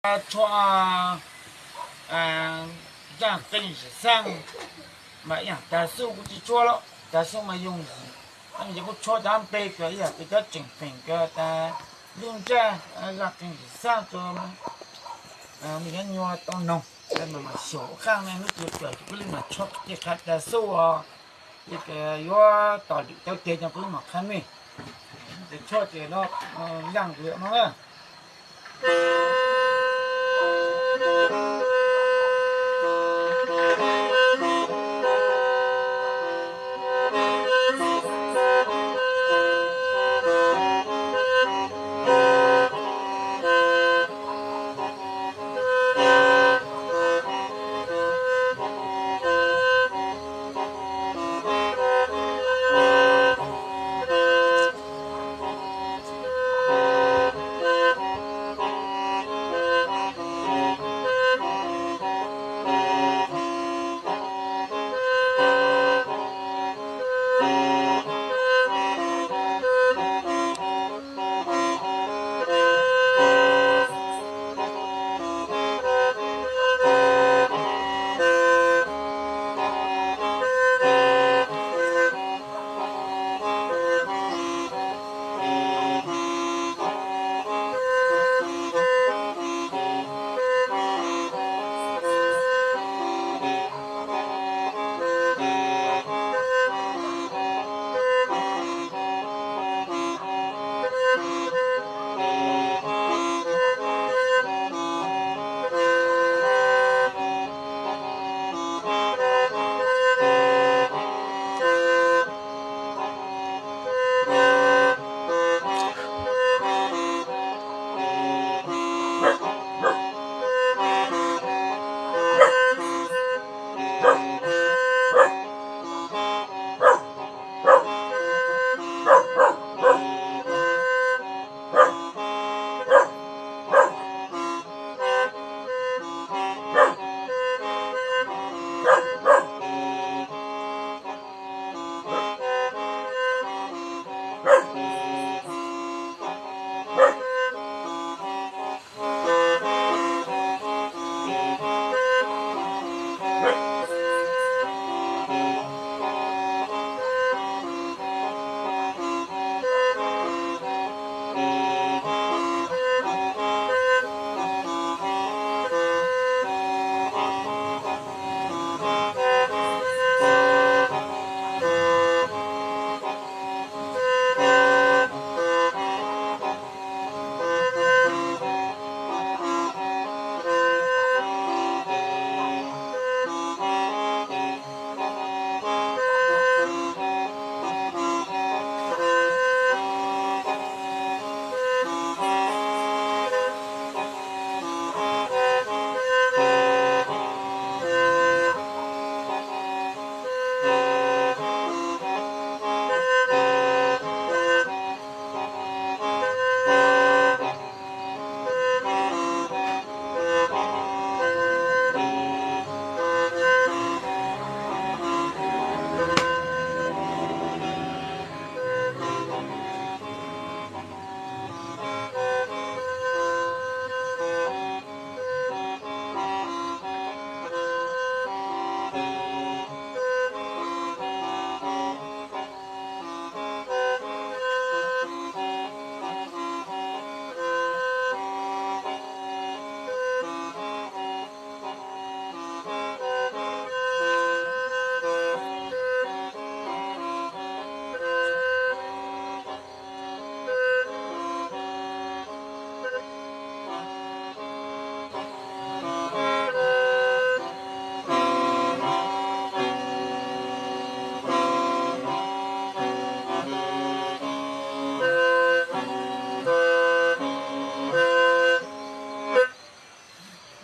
Tshuab zaj qeej zim xaaj mas ib yaam tag xuj kuj tsi tshuab lawm, tag xuj mas yooj yim, ces kuj tshuab cov npe kws ib yaam tag cov tseem peem kws tas lub ntsaj zaj qeej zim xaaj rua me nyuam tau noog, mas xyum qaaj ne hnub twg txawm kuj le mas tshuab tej qha tag xuj os, ces yuav tos lwm tau teg cov kuj le mas qha mej, ces tshuab ces no yaaj ntawd no na.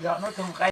Yog hnub toog nqe